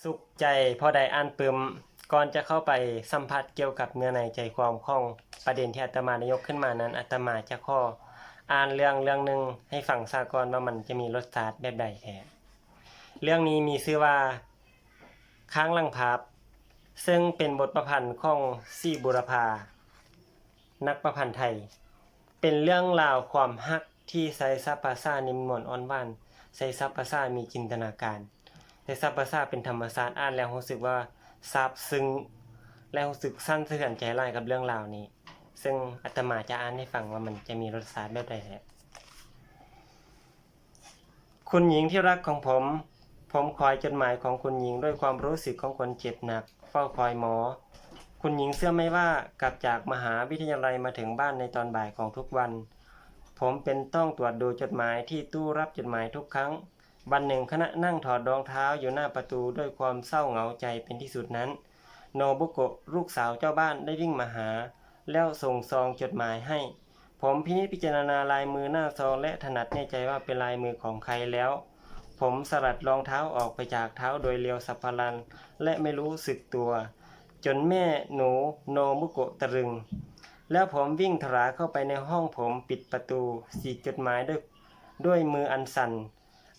ສຸກໃຈເພາະໄດ້ອ່ານປຶ້ມ. ກ່ອນຈະເຂົ້າໄປສຳຜັດກ່ຽວກັບເນື້ອໃນໃຈຄວາມຂອງປະເດັນທີ່ອາດຕະມາໄດ້ຍົກຂຶ້ນມານັ້ນ, ອາດຕະມາຈະຂໍອ່ານເລື່ອງເລື່ອງໜຶ່ງໃຫ້ຟັງຊະກ່ອນວ່າມັນຈະມີລົດຊາດແບບໃດແທ້. ເລື່ອງນີ້ມີຊື່ວ່າ ຄ້າງຫຼັງພາບ, ເຊິ່ງເປັນບົດປະພັນຂອງສີບູລະພາ ນັກປະພັນໄທ. ເປັນເລື່ອງລາວຄວາມຮັກທີ່ໃຊ້ສັບພາສານິ້ມນວນອ່ອນຫວານ, ໃຊ້ສັບພາສາມີຈິນຕະນາການ, ໃຊ້ສັບພາສາເປັນທຳມະຊາດ, ອ່ານແລ້ວຮູ້ສຶກວ່າຊາບຊຶ້ງ ແລະ ຮູ້ສຶກສັ່ນສະເທືອນໃຈຫຼາຍກັບເລື່ອງລາວນີ້, ເຊິ່ງອາດຕະມາຈະອ່ານໃຫ້ຟັງວ່າມັນຈະມີລົດຊາດແບບໃດແທ້. ຄຸນຍິງທີ່ລັກຂອງຜົມ, ຜົມຄອຍຈົດໝາຍຂອງຄຸນຍິງດ້ວຍຄວາມຮູ້ສຶກຂອງຄົນເຈັບໜັກ, ເຝົ້າຄອຍໝໍ. ຄຸນຍິງເຊື່ອໄໝວ່າ ກັບຈາກມະຫາວິທະຍາໄລມາເຖິງບ້ານໃນຕອນບ່າຍຂອງທຸກວັນ, ຜົມເປັນຕ້ອງຕວດດູຈົດໝາຍທີ່ຕູ້ຮັບຈົດໝາຍທຸກຄັ້ງ. ວັນໜຶ່ງ, ຂະນະນັ່ງຖອດລອງເທົ້າຢູ່ໜ້າປະຕູດ້ວຍຄວາມເສົ້າເຫງົາໃຈເປັນທີ່ສຸດນັ້ນ, ໂນບຸໂກະ ລູກສາວເຈົ້າບ້ານ ໄດ້ວິ່ງມາຫາ ແລ້ວສົ່ງຊອງຈົດໝາຍໃຫ້. ຜົມພິນິດພິຈາລະນາລາຍມືໜ້າຊອງ ແລະ ຖະໜັດແນ່ໃຈວ່າເປັນລາຍມືຂອງໃຄແລ້ວ. ຜົມສະຫຼັດລອງເທົ້າອອກໄປຈາກເທົ້າໂດຍລຽວສັບພະລັນ ແລະ ໄມ່ຮູ້ສຶກຕົວ, ຈົນແມ່ໜູໂນບຸໂກະຕະລຶງ. ແລ້ວຜົມວິ່ງຖະຫຼາເຂົ້າໄປໃນຫ້ອງ, ຜົມປິດປະຕູ, ສີກຈົດໝາຍດ້ວຍ, ດ້ວຍມືອັນສັ່ນ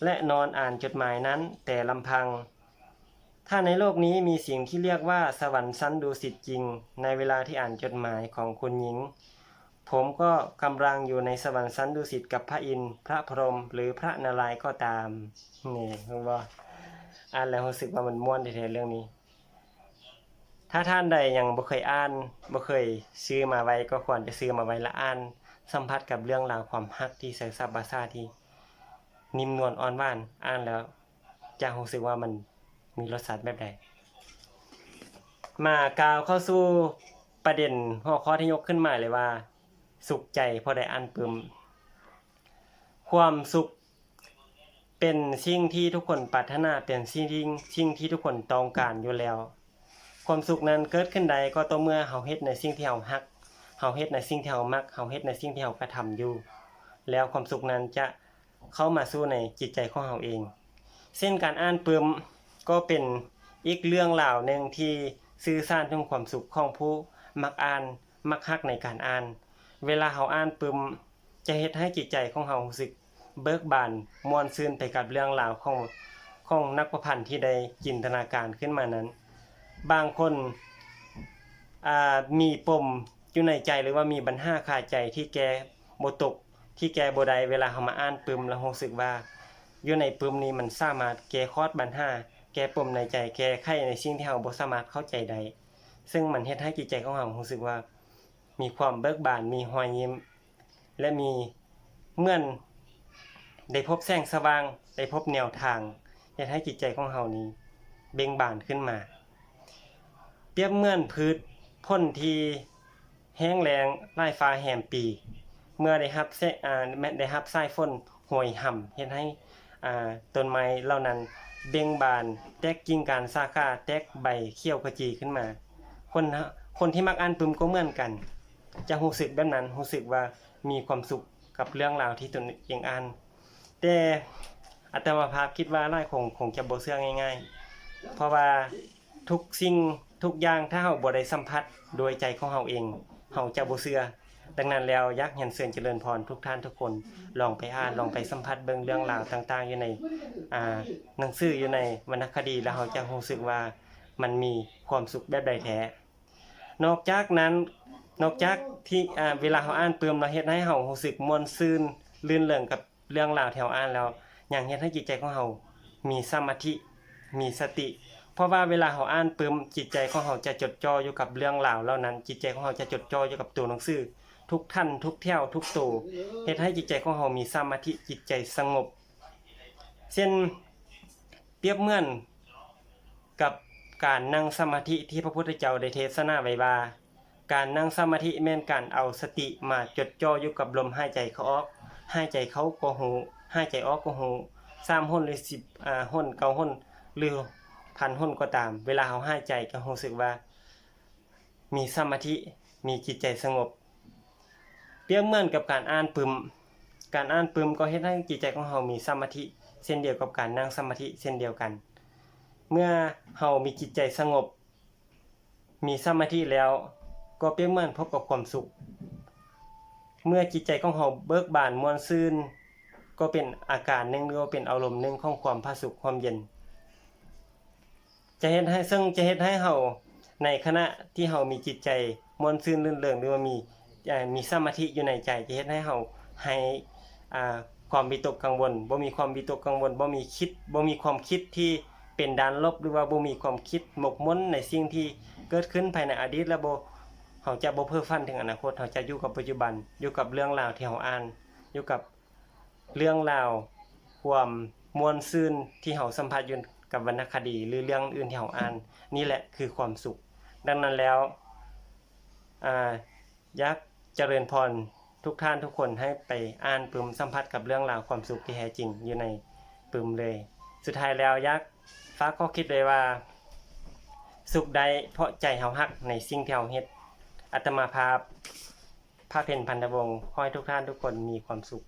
ແລະ ນອນອ່ານຈົດໝາຍນັ້ນແຕ່ລຳພັງ. ຖ້າໃນໂລກນີ້ມີສິ່ງທີ່ຮຽກວ່າສະຫວັນຊັ້ນດຸສິດຈິງ, ໃນເວລາທີ່ອ່ານຈົດໝາຍຂອງຄຸນຍິງ, ຜົມກໍກຳລັງຢູ່ໃນສະຫວັນຊັ້ນດຸສິດກັບພະອິນ, ພະພົມ ຫຼື ພະນາລາຍກໍຕາມ. ນີ້ ເຫັນບໍ່? ອ່ານແລ້ວຮູ້ສຶກວ່າມັນມ່ວນແທ້ໆ ເລື່ອງນີ້. ຖ້າທ່ານໃດຍັງບໍ່ເຄີຍອ່ານ, ບໍ່ເຄີຍຊື້ມາໄວ້, ກໍຄວນຈະຊື້ມາໄວ້ ແລະ ອ່ານ, ສຳຜັດກັບເລື່ອງລາວຄວາມຮັກທີ່ໃຊ້ສັບພາສາທີ່ ນິ້ມນວນອ່ອນຫວານ, ອ່ານແລ້ວຈະຮູ້ສຶກວ່າມັນມີລົດຊາດແບບໃດ. ມາກ່າວເຂົ້າສູ່ປະເດັນຫົວຂໍ້ທີ່ຍົກຂຶ້ນມາເລີຍວ່າ ສຸກໃຈເພາະໄດ້ອ່ານປຶ້ມ. ຄວາມສຸກເປັນສິ່ງທີ່ທຸກຄົນປາດຖະໜາ, ເປັນສິ່ງທີ່, ສິ່ງທີ່ທຸກຄົນຕ້ອງການຢູ່ແລ້ວ. ຄວາມສຸກນັ້ນເກີດຂຶ້ນໄດ້ກໍຕໍ່ເມື່ອເຮົາເຮັດໃນສິ່ງທີ່ເຮົາຮັກ, ເຮົາເຮັດໃນສິ່ງທີ່ເຮົາມັກ, ເຮົາເຮັດໃນສິ່ງທີ່ເຮົາກະທຳຢູ່, ແລ້ວຄວາມສຸກນັ້ນຈະເຂົ້າມາສູ່ໃນຈິດໃຈຂອງເຮົາເອງ. ເຊັ່ນການອ່ານປຶ້ມກໍເປັນອີກເລື່ອງລາວໜຶ່ງທີ່ສື່ສານເຖິງຄວາມສຸກຂອງຜູ້ມັກອ່ານ, ມັກຮັກໃນການອ່ານ. ເວລາເຮົາອ່ານປຶ້ມ ຈະເຮັດໃຫ້ຈິດໃຈຂອງເຮົາຮູ້ສຶກເບີກບານ, ມ່ວນຊື່ນໄປກັບເລື່ອງລາວຂອງ, ຂອງນັກປະພັນທີ່ໄດ້ຈິນຕະນາການຂຶ້ນມານັ້ນ. ບາງຄົນ, ອ່າ, ມີປົມຢູ່ໃນໃຈ ຫຼືວ່າມີບັນຫາຄາໃຈທີ່ແກ້ບໍ່ຕົກ, ທີ່ແກ້ບໍ່ໄດ້, ເວລາເຮົາມາອ່ານປຶ້ມແລ້ວຮູ້ສຶກວ່າ ຢູ່ໃນປຶ້ມນີ້ມັນສາມາດແກ້ຂອດບັນຫາ, ແກ້ປົມໃນໃຈ, ແກ້ໄຂໃນສິ່ງທີ່ເຮົາບໍ່ສາມາດເຂົ້າໃຈໄດ້, ເຊິ່ງມັນເຮັດໃຫ້ຈິດໃຈຂອງເຮົາຮູ້ສຶກວ່າ ມີຄວາມເບີກບານ, ມີຮອຍຍິ້ມ ແລະ ມີເໝືອນໄດ້ພົບແສງສະຫວ່າງ, ໄດ້ພົບແນວທາງ, ເຮັດໃຫ້ຈິດໃຈຂອງເຮົານີ້ເບັ່ງບານຂຶ້ນມາ. ປຽບເໝືອນພືດຜົນທີ່ແຫ້ງແລ້ງຫຼາຍຟ້າແຮມປີ, ເມື່ອໄດ້ຮັບແສງ, ອາ, ແມ່ນໄດ້ຮັບສາຍຝົນໂຫຍຫຳ, ເຮັດໃຫ້ ອາ, ຕົ້ນໄມ້ເຫຼົ່ານັ້ນເບັ່ງບານ, ແຕກກິ່ງກ້ານສາຂາ, ແຕກໃບຂຽວຂະຈີຂຶ້ນມາ. ຄົນ, ຄົນທີ່ມັກອ່ານປຶ້ມກໍເໝືອນກັນ, ຈະຮູ້ສຶກແບບນັ້ນ, ຮູ້ສຶກວ່າມີຄວາມສຸກກັບເລື່ອງລາວທີ່ຕົນເອງອ່ານ. ແຕ່ອາດຕະມາພາບຄິດວ່າຫຼາຍຄົນຄົງຈະບໍ່ເຊື່ອງ່າຍໆ, ເພາະວ່າທຸກສິ່ງທຸກຢ່າງ ຖ້າເຮົາບໍ່ໄດ້ສຳຜັດດ້ວຍໃຈຂອງເຮົາເອງ, ເຮົາຈະບໍ່ເຊື່ອ. ດັ່ງນັ້ນແລ້ວ ຢາກຮຽນເຊີນຈະເລີນພອນທຸກທ່ານທຸກຄົນ ລອງໄປອ່ານ, ລອງໄປສຳຜັດເບິ່ງເລື່ອງລາວຕ່າງໆຢູ່ໃນ, ອາ, ໜັງສື, ຢູ່ໃນວັນນະຄະດີ, ແລ້ວເຮົາຈະຮູ້ສຶກວ່າມັນມີຄວາມສຸກແບບໃດແທ້. ນອກຈາກນັ້ນ, ນອກຈາກທີ່, ອາ, ເວລາເຮົາອ່ານປຶ້ມແລ້ວເຮັດໃຫ້ເຮົາຮູ້ສຶກມ່ວນຊື່ນ, ລື່ນເລີງກັບເລື່ອງລາວທີ່ເຮົາອ່ານແລ້ວ, ຍັງເຮັດໃຫ້ຈິດໃຈຂອງເຮົາມີສະມາທິ, ມີສະຕິ. ເພາະວ່າເວລາເຮົາອ່ານປຶ້ມ, ຈິດໃຈຂອງເຮົາຈະຈົດຈ່ອຢູ່ກັບເລື່ອງລາວເຫຼົ່ານັ້ນ, ຈິດໃຈຂອງເຮົາຈະຈົດຈ່ອຢູ່ກັບໂຕໜັງສື, ທຸກຖັນ, ທຸກແຖວ, ທຸກໂຕ, ເຮັດໃຫ້ຈິດໃຈຂອງເຮົາມີສະມາທິ, ຈິດໃຈສະຫງົບ. ເຊັ່ນ, ປຽບເໝືອນກັບການນັ່ງສະມາທິທີ່ພະພຸດທະເຈົ້າໄດ້ເທດສະໜາໄວ້ວ່າ, ການນັ່ງສະມາທິແມ່ນການເອົາສະຕິມາຈົດຈ່ອຢູ່ກັບລົມຫາຍໃຈເຂົ້າອອກ, ຫາຍໃຈເຂົ້າກໍຮູ້, ຫາຍໃຈອອກກໍຮູ້, ສາມຫົນ ຫຼື ສິບ, ອາ, ຫົນ, ເກົ້າຫົນ ຫຼື ພັນຫົນກໍຕາມ, ເວລາເຮົາຫາຍໃຈກໍຮູ້ສຶກວ່າ ມີສະມາທິ, ມີຈິດໃຈສະຫງົບ. ປຽບເໝືອນກັບການອ່ານປຶ້ມ, ການອ່ານປຶ້ມກໍເຮັດໃຫ້ຈິດໃຈຂອງເຮົາມີສະມາທິ ເຊັ່ນດຽວກັບການນັ່ງສະມາທິເຊັ່ນດຽວກັນ. ເມື່ອເຮົາມີຈິດໃຈສະຫງົບ, ມີສະມາທິແລ້ວ, ກໍເປັນເໝືອນພົບກັບຄວາມສຸກ. ເມື່ອຈິດໃຈຂອງເຮົາເບີກບານມ່ວນຊື່ນ, ກໍເປັນອາການໜຶ່ງ ຫຼືວ່າເປັນອາລົມໜຶ່ງຂອງຄວາມຜາສຸກຮ່ມເຢັນ. ຈະເຮັດໃຫ້, ເຊິ່ງຈະເຮັດໃຫ້ເຮົາ, ໃນຂະນະທີ່ເຮົາມີຈິດໃຈມ່ວນຊື່ນລື່ນເລີງ ຫຼືວ່າມີ, ເອີ່, ມີສະມາທິຢູ່ໃນໃຈ, ຈະເຮັດໃຫ້ເຮົາ ໃຫ້, ອ່າ, ຄວາມວິຕົກກັງວົນ, ບໍ່ມີຄວາມວິຕົກກັງວົນ, ບໍ່ມີຄິດ, ບໍ່ມີຄວາມຄິດທີ່ເປັນດ້ານລົບ ຫຼືວ່າບໍ່ມີຄວາມຄິດໝົກໝົນໃນສິ່ງທີ່ເກີດຂຶ້ນພາຍໃນອະດີດ ແລະ ບໍ່, ເຮົາຈະບໍ່ເພ້ອຝັນເຖິງອະນາຄົດ, ເຮົາຈະຢູ່ກັບປັດຈຸບັນ, ຢູ່ກັບເລື່ອງລາວທີ່ເຮົາອ່ານ, ຢູ່ກັບເລື່ອງລາວຄວາມມ່ວນຊື່ນທີ່ເຮົາສຳຜັດຢູ່ກັບວັນນະຄະດີ ຫຼື ເລື່ອງອື່ນທີ່ເຮົາອ່ານ. ນີ້ແຫຼະຄືຄວາມສຸກ. ດັ່ງນັ້ນແລ້ວ, ອາ, ຢາກຈະເລີນພອນທຸກທ່ານທຸກຄົນໃຫ້ໄປອ່ານປຶ້ມ, ສຳຜັດກັບເລື່ອງລາວຄວາມສຸກທີ່ແທ້ຈິງຢູ່ໃນປຶ້ມເລີຍ. ສຸດທ້າຍແລ້ວ ຢາກຝາກຂໍ້ຄິດໄວ້ວ່າ, ສຸກໄດ້ເພາະໃຈເຮົາຮັກໃນສິ່ງທີ່ເຮົາເຮັດ. ອາດຕະມາພາບ ພະເພັນ ພັນທະວົງ, ຂໍໃຫ້ທຸກທ່ານທຸກຄົນມີຄວາມສຸກ.